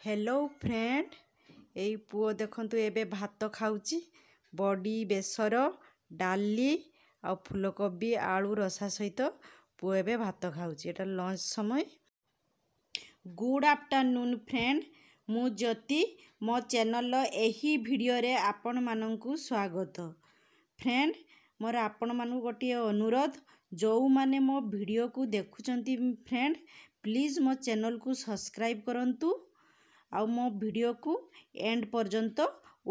Hello friend, ଏଇ ପୁଅ ଦେଖନ୍ତୁ ଏବେ ଭାତ ଖାଉଛି। ବଡ଼ି ବେସର, ଡାଲି ଆଉ ଫୁଲକୋବି ଆଳୁ ରସା ସହିତ ପୁଅ ଏବେ ଭାତ ଖାଉଛି। ଏଇଟା ଲଞ୍ଚ ସମୟ। ଗୁଡ଼୍ ଆଫ୍ଟରନୁନ୍ ଫ୍ରେଣ୍ଡ, ମୁଁ ଜ୍ୟୋତି। ମୋ ଚ୍ୟାନେଲର ଏହି ଭିଡ଼ିଓରେ ଆପଣମାନଙ୍କୁ ସ୍ୱାଗତ। ଫ୍ରେଣ୍ଡ, ମୋର ଆପଣମାନଙ୍କୁ ଗୋଟିଏ ଅନୁରୋଧ, ଯେଉଁମାନେ ମୋ ଭିଡ଼ିଓକୁ ଦେଖୁଛନ୍ତି ଫ୍ରେଣ୍ଡ, ପ୍ଲିଜ୍ ମୋ ଚ୍ୟାନେଲକୁ ସବସ୍କ୍ରାଇବ୍ କରନ୍ତୁ ଆଉ ମୋ ଭିଡ଼ିଓକୁ ଏଣ୍ଡ ପର୍ଯ୍ୟନ୍ତ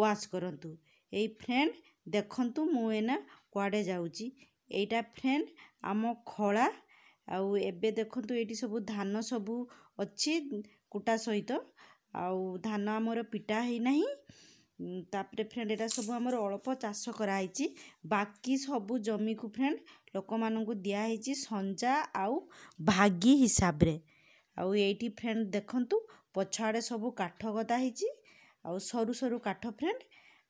ୱାଚ୍ କରନ୍ତୁ। ଏଇ ଫ୍ରେଣ୍ଡ ଦେଖନ୍ତୁ, ମୁଁ ଏଇନା କୁଆଡ଼େ ଯାଉଛି। ଏଇଟା ଫ୍ରେଣ୍ଡ ଆମ ଖଳା। ଆଉ ଏବେ ଦେଖନ୍ତୁ, ଏଇଠି ସବୁ ଧାନ ସବୁ ଅଛି କୁଟା ସହିତ, ଆଉ ଧାନ ଆମର ପିଟା ହେଇନାହିଁ। ତାପରେ ଫ୍ରେଣ୍ଡ, ଏଇଟା ସବୁ ଆମର ଅଳ୍ପ ଚାଷ କରାହେଇଛି। ବାକି ସବୁ ଜମିକୁ ଫ୍ରେଣ୍ଡ ଲୋକମାନଙ୍କୁ ଦିଆହେଇଛି ସଞ୍ଜା ଆଉ ଭାଗି ହିସାବରେ। ଆଉ ଏଇଠି ଫ୍ରେଣ୍ଡ ଦେଖନ୍ତୁ, ପଛଆଡ଼େ ସବୁ କାଠ ଗଦା ହେଇଛି, ଆଉ ସରୁ ସରୁ କାଠ ଫ୍ରେଣ୍ଡ,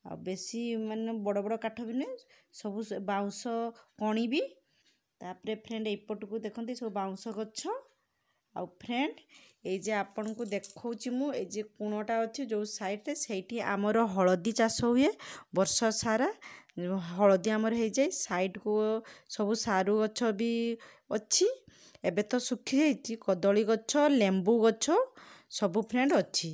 ଆଉ ବେଶୀ ମାନେ ବଡ଼ ବଡ଼ କାଠ ବି ନୁହେଁ, ସବୁ ବାଉଁଶ କଣି ବି। ତାପରେ ଫ୍ରେଣ୍ଡ, ଏଇପଟକୁ ଦେଖନ୍ତି ସବୁ ବାଉଁଶ ଗଛ। ଆଉ ଫ୍ରେଣ୍ଡ, ଏଇ ଯେ ଆପଣଙ୍କୁ ଦେଖାଉଛି ମୁଁ, ଏଇ ଯେ କୁଣଟା ଅଛି ଯେଉଁ ସାଇଡ଼୍ରେ, ସେଇଠି ଆମର ହଳଦୀ ଚାଷ ହୁଏ। ବର୍ଷ ସାରା ହଳଦୀ ଆମର ହେଇଯାଏ। ସାଇଡ଼୍କୁ ସବୁ ସାରୁ ଗଛ ବି ଅଛି, ଏବେ ତ ଶୁଖିଯାଇଛି। କଦଳୀ ଗଛ, ଲେମ୍ବୁ ଗଛ ସବୁ ଫ୍ରେଣ୍ଡ ଅଛି।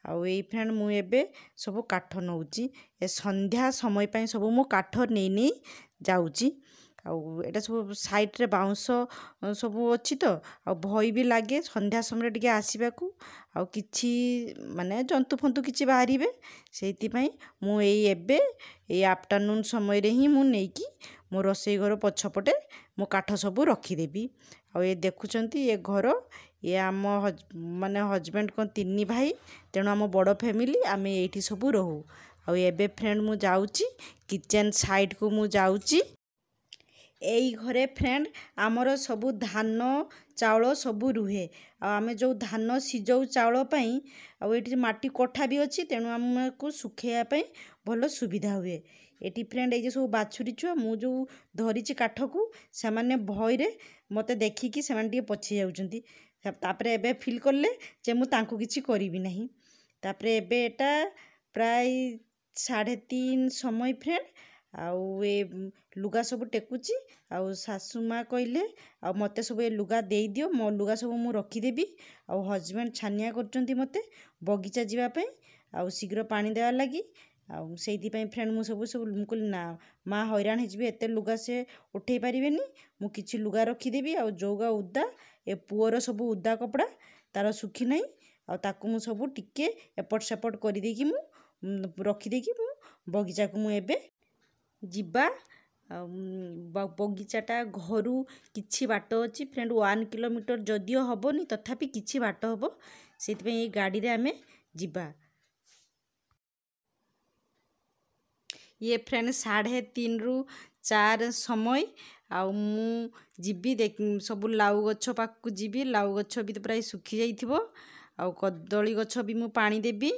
ଆଉ ଏଇ ଫ୍ରେଣ୍ଡ, ମୁଁ ଏବେ ସବୁ କାଠ ନେଉଛି। ଏ ସନ୍ଧ୍ୟା ସମୟ ପାଇଁ ସବୁ ମୁଁ କାଠ ନେଇ ନେଇ ଯାଉଛି। ଆଉ ଏଇଟା ସବୁ ସାଇଡ଼୍ରେ ବାଉଁଶ ସବୁ ଅଛି ତ, ଆଉ ଭୟ ବି ଲାଗେ ସନ୍ଧ୍ୟା ସମୟରେ ଟିକେ ଆସିବାକୁ, ଆଉ କିଛି ମାନେ ଜନ୍ତୁ ଫନ୍ତୁ କିଛି ବାହାରିବେ। ସେଇଥିପାଇଁ ମୁଁ ଏଇ ଏବେ ଏଇ ଆଫ୍ଟରନୁନ୍ ସମୟରେ ହିଁ ମୁଁ ନେଇକି ମୋ ରୋଷେଇ ଘର ପଛପଟେ ମୁଁ କାଠ ସବୁ ରଖିଦେବି। ଆଉ ଏ ଦେଖୁଛନ୍ତି ଏ ଘର, ଇଏ ଆମ ମାନେ ହଜବେଣ୍ଡଙ୍କ 3 ଭାଇ, ତେଣୁ ଆମ ବଡ଼ ଫ୍ୟାମିଲି, ଆମେ ଏଇଠି ସବୁ ରହୁ। ଆଉ ଏବେ ଫ୍ରେଣ୍ଡ, ମୁଁ ଯାଉଛି କିଚେନ୍ ସାଇଡ଼୍କୁ ମୁଁ ଯାଉଛି। ଏଇ ଘରେ ଫ୍ରେଣ୍ଡ ଆମର ସବୁ ଧାନ ଚାଉଳ ସବୁ ରୁହେ, ଆଉ ଆମେ ଯେଉଁ ଧାନ ସିଝାଉ ଚାଉଳ ପାଇଁ। ଆଉ ଏଇଠି ମାଟି କୋଠା ବି ଅଛି, ତେଣୁ ଆମକୁ ଶୁଖାଇବା ପାଇଁ ଭଲ ସୁବିଧା ହୁଏ ଏଠି ଫ୍ରେଣ୍ଡ। ଏଇ ଯେ ସବୁ ବାଛୁରୀ ଛୁଆ, ମୁଁ ଯେଉଁ ଧରିଛି କାଠକୁ, ସେମାନେ ଭୟରେ ମୋତେ ଦେଖିକି ସେମାନେ ଟିକେ ପଛେଇ ଯାଉଛନ୍ତି। ତାପରେ ଏବେ ଫିଲ୍ କଲେ ଯେ ମୁଁ ତାଙ୍କୁ କିଛି କରିବି ନାହିଁ। ତାପରେ ଏବେ ଏଇଟା ପ୍ରାୟ 3:30 ସମୟ ଫ୍ରେଣ୍ଡ, ଆଉ ଏ ଲୁଗା ସବୁ ଟେକୁଛି। ଆଉ ଶାଶୁ ମା କହିଲେ ଆଉ ମୋତେ ସବୁ ଏ ଲୁଗା ଦେଇଦିଅ, ମୋ ଲୁଗା ସବୁ ମୁଁ ରଖିଦେବି। ଆଉ ହଜବେଣ୍ଡ ଛାନିଆ କରୁଛନ୍ତି ମୋତେ ବଗିଚା ଯିବା ପାଇଁ ଆଉ ଶୀଘ୍ର ପାଣି ଦେବା ଲାଗି। ଆଉ ସେଇଥିପାଇଁ ଫ୍ରେଣ୍ଡ, ମୁଁ ସବୁ ସବୁ ମୁଁ କହିଲି ନା, ମା ହଇରାଣ ହେଇଯିବେ, ଏତେ ଲୁଗା ସେ ଉଠେଇ ପାରିବେନି, ମୁଁ କିଛି ଲୁଗା ରଖିଦେବି। ଆଉ ଯେଉଁଗା ଉଦା, ଏ ପୁଅର ସବୁ ଉଦା କପଡ଼ା ତାର ଶୁଖି ନାହିଁ, ଆଉ ତାକୁ ମୁଁ ସବୁ ଟିକେ ଏପଟ ସେପଟ କରିଦେଇକି ମୁଁ ରଖିଦେଇକି ମୁଁ ବଗିଚାକୁ ମୁଁ ଏବେ ଯିବା। ଆଉ ବଗିଚାଟା ଘରୁ କିଛି ବାଟ ଅଛି ଫ୍ରେଣ୍ଡ, 1 କିଲୋମିଟର ଯଦିଓ ହେବନି ତଥାପି କିଛି ବାଟ ହେବ। ସେଇଥିପାଇଁ ଏଇ ଗାଡ଼ିରେ ଆମେ ଯିବା। ଇଏ ଫ୍ରେଣ୍ଡ 3:30ରୁ 4 ସମୟ, ଆଉ ମୁଁ ଯିବି ସବୁ ଲାଉ ଗଛ ପାଖକୁ ଯିବି। ଲାଉ ଗଛ ବି ତ ପ୍ରାୟ ଶୁଖିଯାଇଥିବ, ଆଉ କଦଳୀ ଗଛ ବି ମୁଁ ପାଣି ଦେବି।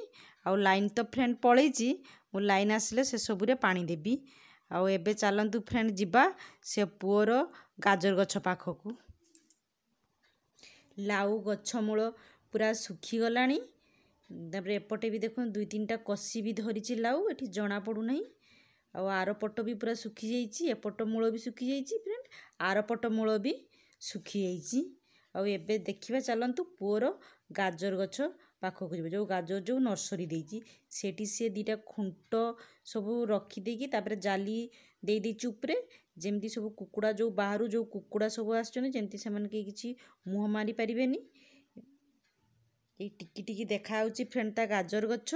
ଆଉ ଲାଇନ୍ ତ ଫ୍ରେଣ୍ଡ ପଳେଇଛି, ମୁଁ ଲାଇନ୍ ଆସିଲେ ସେସବୁରେ ପାଣି ଦେବି। ଆଉ ଏବେ ଚାଲନ୍ତୁ ଫ୍ରେଣ୍ଡ, ଯିବା ସେ ପୁଅର ଗାଜର ଗଛ ପାଖକୁ। ଲାଉ ଗଛ ମୂଳ ପୁରା ଶୁଖିଗଲାଣି। ତାପରେ ଏପଟେ ବି ଦେଖନ୍ତୁ, 2 3ଟା କଷି ବି ଧରିଛି ଲାଉ, ଏଠି ଜଣା ପଡ଼ୁନାହିଁ। ଆଉ ଆର ପଟ ବି ପୁରା ଶୁଖିଯାଇଛି, ଏପଟ ମୂଳ ବି ଶୁଖିଯାଇଛି ଫ୍ରେଣ୍ଡ, ଆର ପଟ ମୂଳ ବି ଶୁଖିଯାଇଛି। ଆଉ ଏବେ ଦେଖିବା, ଚାଲନ୍ତୁ ପୁଅର ଗାଜର ଗଛ ପାଖକୁ ଯିବ। ଯେଉଁ ଗାଜର ଯେଉଁ ନର୍ସରୀ ଦେଇଛି, ସେଠି ସେ 2ଟା ଖୁଣ୍ଟ ସବୁ ରଖିଦେଇକି ତାପରେ ଜାଲି ଦେଇଦେଇଛି ଉପରେ, ଯେମିତି ସବୁ କୁକୁଡ଼ା ଯେଉଁ ବାହାରୁ ଯେଉଁ କୁକୁଡ଼ା ସବୁ ଆସୁଛନ୍ତି, ଯେମିତି ସେମାନେ କେହି କିଛି ମୁହଁ ମାରି ପାରିବେନି। ଏଇ ଟିକି ଟିକି ଦେଖାଯାଉଛି ଫ୍ରେଣ୍ଡ ତା ଗାଜର ଗଛ,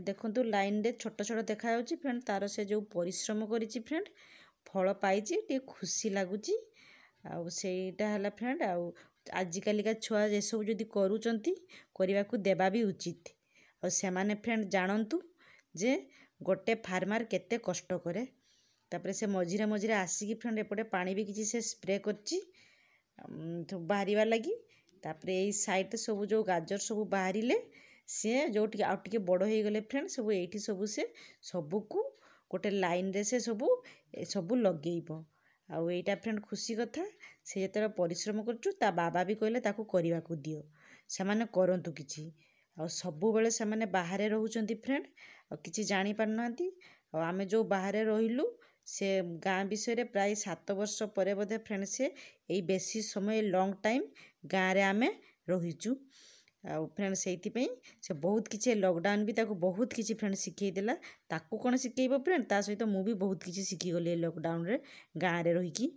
ଦେଖନ୍ତୁ ଲାଇନ୍ରେ ଛୋଟ ଛୋଟ ଦେଖାଯାଉଛି ଫ୍ରେଣ୍ଡ। ତାର ସେ ଯେଉଁ ପରିଶ୍ରମ କରିଛି ଫ୍ରେଣ୍ଡ, ଫଳ ପାଇଛି, ଟିକେ ଖୁସି ଲାଗୁଛି। ଆଉ ସେଇଟା ହେଲା ଫ୍ରେଣ୍ଡ, ଆଉ ଆଜିକାଲିକା ଛୁଆ ଏସବୁ ଯଦି କରୁଛନ୍ତି, କରିବାକୁ ଦେବା ବି ଉଚିତ। ଆଉ ସେମାନେ ଫ୍ରେଣ୍ଡ ଜାଣନ୍ତୁ ଯେ ଗୋଟେ ଫାର୍ମାର କେତେ କଷ୍ଟ କରେ। ତାପରେ ସେ ମଝିରେ ମଝିରେ ଆସିକି ଫ୍ରେଣ୍ଡ ଏପଟେ ପାଣି ବି କିଛି ସେ ସ୍ପ୍ରେ କରିଛି ବାହାରିବା ଲାଗି। ତାପରେ ଏଇ ସାଇଡ଼୍ରେ ସବୁ ଯେଉଁ ଗାଜର ସବୁ ବାହାରିଲେ, ସିଏ ଯେଉଁ ଟିକେ ଆଉ ଟିକେ ବଡ଼ ହେଇଗଲେ ଫ୍ରେଣ୍ଡ, ସବୁ ଏଇଠି ସବୁ ସେ ସବୁକୁ ଗୋଟେ ଲାଇନ୍ରେ ସେ ସବୁ ସବୁ ଲଗେଇବ। ଆଉ ଏଇଟା ଫ୍ରେଣ୍ଡ ଖୁସି କଥା, ସେ ଯେତେବେଳେ ପରିଶ୍ରମ କରୁଛୁ, ତା ବାବା ବି କହିଲେ ତାକୁ କରିବାକୁ ଦିଅ, ସେମାନେ କରନ୍ତୁ କିଛି। ଆଉ ସବୁବେଳେ ସେମାନେ ବାହାରେ ରହୁଛନ୍ତି ଫ୍ରେଣ୍ଡ, ଆଉ କିଛି ଜାଣିପାରୁନାହାନ୍ତି। ଆଉ ଆମେ ଯେଉଁ ବାହାରେ ରହିଲୁ ସେ ଗାଁ ବିଷୟରେ ପ୍ରାୟ 7 ବର୍ଷ ପରେ ବୋଧେ ଫ୍ରେଣ୍ଡ ସେ ଏଇ ବେଶୀ ସମୟ ଲଙ୍ଗ୍ ଟାଇମ୍ ଗାଁରେ ଆମେ ରହିଛୁ। ଆଉ ଫ୍ରେଣ୍ଡ ସେଇଥିପାଇଁ ସେ ବହୁତ କିଛି ଲକଡାଉନ୍ ବି ତାକୁ ବହୁତ କିଛି ଫ୍ରେଣ୍ଡ ଶିଖେଇ ଦେଲା। ତାକୁ କ'ଣ ଶିଖେଇବ ଫ୍ରେଣ୍ଡ, ତା ସହିତ ମୁଁ ବି ବହୁତ କିଛି ଶିଖିଗଲି ଏ ଲକଡାଉନ୍ରେ ଗାଁରେ ରହିକି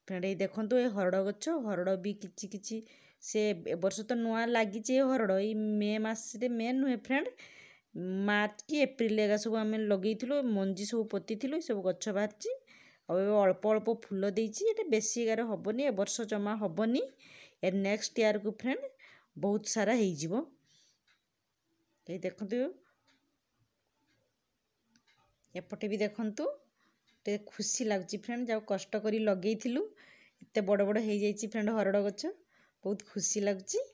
ଫ୍ରେଣ୍ଡ। ଏଇ ଦେଖନ୍ତୁ ଏ ହରଡ଼ ଗଛ, ହରଡ଼ ବି କିଛି କିଛି ସେ ଏ ବର୍ଷ ତ ନୂଆ ଲାଗିଛି ଏ ହରଡ଼। ଏଇ ମେ ମାସରେ, ମେ ନୁହେଁ ଫ୍ରେଣ୍ଡ, ମାର୍ଚ୍ଚ କି ଏପ୍ରିଲ ଏଗା ସବୁ ଆମେ ଲଗେଇଥିଲୁ, ମଞ୍ଜି ସବୁ ପୋତିଥିଲୁ, ସବୁ ଗଛ ବାହାରିଛି। ଆଉ ଏବେ ଅଳ୍ପ ଅଳ୍ପ ଫୁଲ ଦେଇଛି। ଏଇଟା ବେଶୀ ଏଗାର ହେବନି, ଏ ବର୍ଷ ଜମା ହେବନି, ଏ ନେକ୍ସଟ ଇୟର୍କୁ ଫ୍ରେଣ୍ଡ ବହୁତ ସାରା ହେଇଯିବ। ଏଇ ଦେଖନ୍ତୁ ଏପଟେ ବି ଦେଖନ୍ତୁ, ଟିକେ ଖୁସି ଲାଗୁଛି ଫ୍ରେଣ୍ଡ, ଯାଉ କଷ୍ଟ କରି ଲଗେଇଥିଲୁ ଏତେ ବଡ଼ ବଡ଼ ହେଇଯାଇଛି ଫ୍ରେଣ୍ଡ ହରଡ଼ ଗଛ, ବହୁତ ଖୁସି ଲାଗୁଛି।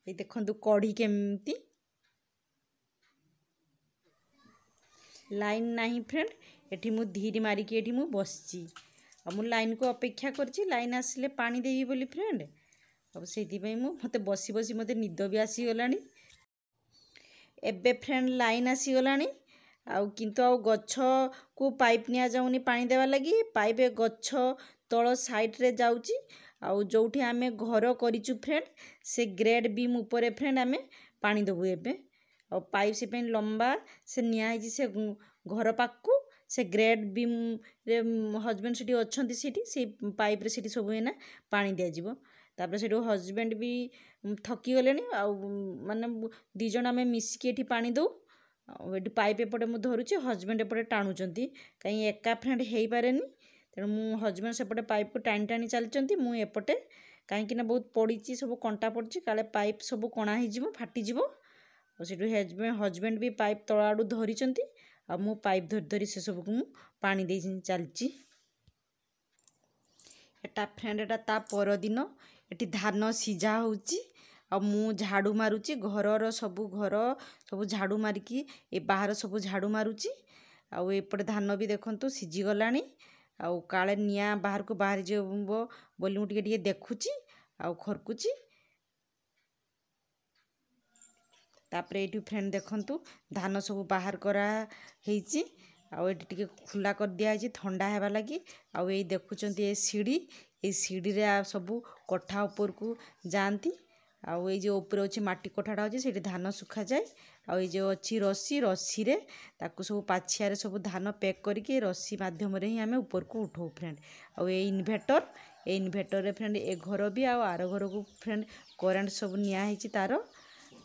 ଏଇ ଦେଖନ୍ତୁ କଢ଼ି କେମିତି। ଲାଇନ୍ ନାହିଁ ଫ୍ରେଣ୍ଡ, ଏଠି ମୁଁ ଧୀରି ମାରିକି ଏଠି ମୁଁ ବସିଛି ଆଉ ମୁଁ ଲାଇନ୍କୁ ଅପେକ୍ଷା କରିଛି, ଲାଇନ୍ ଆସିଲେ ପାଣି ଦେବି ବୋଲି ଫ୍ରେଣ୍ଡ। ଆଉ ସେଇଥିପାଇଁ ମୁଁ ମୋତେ ବସି ବସି ମୋତେ ନିଦ ବି ଆସିଗଲାଣି। ଏବେ ଫ୍ରେଣ୍ଡ ଲାଇନ୍ ଆସିଗଲାଣି, ଆଉ କିନ୍ତୁ ଆଉ ଗଛକୁ ପାଇପ୍ ନିଆଯାଉନି ପାଣି ଦେବା ଲାଗି, ପାଇପ୍ ଗଛ ତଳ ସାଇଡ଼୍ରେ ଯାଉଛି। ଆଉ ଯେଉଁଠି ଆମେ ଘର କରିଛୁ ଫ୍ରେଣ୍ଡ, ସେ ଗ୍ରେଡ଼୍ ବିମ୍ ଉପରେ ଫ୍ରେଣ୍ଡ ଆମେ ପାଣି ଦେବୁ ଏବେ। ଆଉ ପାଇପ୍ ସେ ପାଇଁ ଲମ୍ବା ସେ ନିଆ ହେଇଛି ସେ ଘର ପାଖକୁ, ସେ ଗ୍ରେଡ଼୍ ବିମ୍ରେ ହଜବେଣ୍ଡ ସେଠି ଅଛନ୍ତି, ସେଠି ସେଇ ପାଇପ୍ରେ ସେଠି ସବୁ ଏଇନା ପାଣି ଦିଆଯିବ। ତାପରେ ସେଠୁ ହଜବେଣ୍ଡ ବି ଥକିଗଲେଣି, ଆଉ ମାନେ 2 ଜଣ ଆମେ ମିଶିକି ଏଠି ପାଣି ଦେଉ। ଆଉ ଏଠି ପାଇପ୍ ଏପଟେ ମୁଁ ଧରୁଛି, ହଜବେଣ୍ଡ ଏପଟେ ଟାଣୁଛନ୍ତି, କାହିଁ ଏକା ଫ୍ରେଣ୍ଡ ହେଇପାରେନି। ତେଣୁ ମୁଁ ହଜବେଣ୍ଡ ସେପଟେ ପାଇପ୍କୁ ଟାଣି ଟାଣି ଚାଲିଛନ୍ତି, ମୁଁ ଏପଟେ, କାହିଁକିନା ବହୁତ ପଡ଼ିଛି ସବୁ କଣ୍ଟା ପଡ଼ିଛି, କାଳେ ପାଇପ୍ ସବୁ କଣା ହେଇଯିବ ଫାଟିଯିବ। ଆଉ ସେଠୁ ହଜବେଣ୍ଡ ବି ପାଇପ୍ ତଳ ଆଡ଼ୁ ଧରିଛନ୍ତି, ଆଉ ମୁଁ ପାଇପ୍ ଧରି ଧରି ସେସବୁକୁ ମୁଁ ପାଣି ଦେଇ ଚାଲିଛି। ଏଟା ଫ୍ରେଣ୍ଡ ଏଟା ତା ପରଦିନ, ଏଠି ଧାନ ସିଝା ହେଉଛି ଆଉ ମୁଁ ଝାଡ଼ୁ ମାରୁଛି ଘରର ସବୁ, ଘର ସବୁ ଝାଡ଼ୁ ମାରିକି ଏ ବାହାର ସବୁ ଝାଡ଼ୁ ମାରୁଛି। ଆଉ ଏପଟେ ଧାନ ବି ଦେଖନ୍ତୁ ସିଝିଗଲାଣି, ଆଉ କାଳେ ନିଆଁ ବାହାରକୁ ବାହାରିଯିବ ବୋଲି ମୁଁ ଟିକେ ଟିକେ ଦେଖୁଛି ଆଉ ଖରକୁଛି। ତାପରେ ଏଇଠି ଫ୍ରେଣ୍ଡ ଦେଖନ୍ତୁ ଧାନ ସବୁ ବାହାର କରା ହେଇଛି, ଆଉ ଏଠି ଟିକେ ଖୋଲା କରିଦିଆହେଇଛି ଥଣ୍ଡା ହେବା ଲାଗି। ଆଉ ଏଇ ଦେଖୁଛନ୍ତି ଏ ସିଢ଼ି, ଏଇ ସିଢ଼ିରେ ସବୁ କୋଠା ଉପରକୁ ଯାଆନ୍ତି। ଆଉ ଏଇ ଯେଉଁ ଉପରେ ଅଛି ମାଟି କୋଠାଟା ଅଛି, ସେଇଠି ଧାନ ଶୁଖାଯାଏ। ଆଉ ଏଇ ଯେଉଁ ଅଛି ରସି, ରସିରେ ତାକୁ ସବୁ ପାଛିଆରେ ସବୁ ଧାନ ପ୍ୟାକ୍ କରିକି ରସି ମାଧ୍ୟମରେ ହିଁ ଆମେ ଉପରକୁ ଉଠାଉ ଫ୍ରେଣ୍ଡ। ଆଉ ଏଇ ଇନଭେଟର, ଏଇ ଇନଭେଟରରେ ଫ୍ରେଣ୍ଡ ଏ ଘର ବି ଆଉ ଆର ଘରକୁ ଫ୍ରେଣ୍ଡ କରେଣ୍ଟ ସବୁ ନିଆ ହେଇଛି ତାର।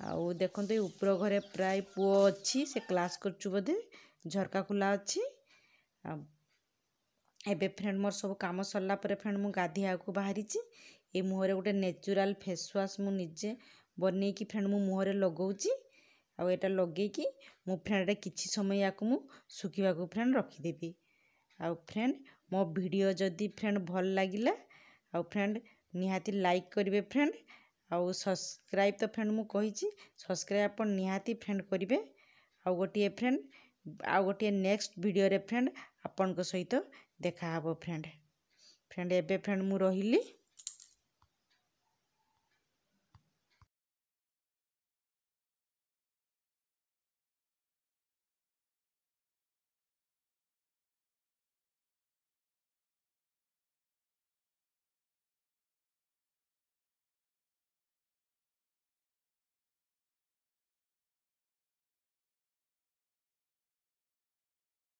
ଆଉ ଦେଖନ୍ତୁ ଏଇ ଉପର ଘରେ ପ୍ରାୟ ପୁଅ ଅଛି, ସେ କ୍ଲାସ୍ କରୁଛୁ ବୋଧେ, ଝରକା ଖୋଲା ଅଛି। ଆଉ ଏବେ ଫ୍ରେଣ୍ଡ ମୋର ସବୁ କାମ ସରିଲା ପରେ ଫ୍ରେଣ୍ଡ ମୁଁ ଗାଧୋଇବାକୁ ବାହାରିଛି। ଏ ମୁହଁରେ ଗୋଟେ ନ୍ୟାଚୁରାଲ୍ ଫେସୱାଶ୍ ମୁଁ ନିଜେ ବନେଇକି ଫ୍ରେଣ୍ଡ ମୁଁ ମୁହଁରେ ଲଗାଉଛି। ଆଉ ଏଇଟା ଲଗେଇକି ମୁଁ ଫ୍ରେଣ୍ଡ କିଛି ସମୟ ୟାକୁ ମୁଁ ଶୁଖିବାକୁ ଫ୍ରେଣ୍ଡ ରଖିଦେବି। ଆଉ ଫ୍ରେଣ୍ଡ ମୋ ଭିଡ଼ିଓ ଯଦି ଫ୍ରେଣ୍ଡ ଭଲ ଲାଗିଲା ଆଉ ଫ୍ରେଣ୍ଡ ନିହାତି ଲାଇକ୍ କରିବେ ଫ୍ରେଣ୍ଡ, ଆଉ ସବସ୍କ୍ରାଇବ୍ ତ ଫ୍ରେଣ୍ଡ ମୁଁ କହିଛି, ସବସ୍କ୍ରାଇବ୍ ଆପଣ ନିହାତି ଫ୍ରେଣ୍ଡ କରିବେ। ଆଉ ଗୋଟିଏ ଫ୍ରେଣ୍ଡ ଆଉ ଗୋଟିଏ ନେକ୍ସଟ ଭିଡ଼ିଓରେ ଫ୍ରେଣ୍ଡ ଆପଣଙ୍କ ସହିତ ଦେଖାହେବ ଫ୍ରେଣ୍ଡ। ଫ୍ରେଣ୍ଡ ଏବେ ଫ୍ରେଣ୍ଡ ମୁଁ ରହିଲି।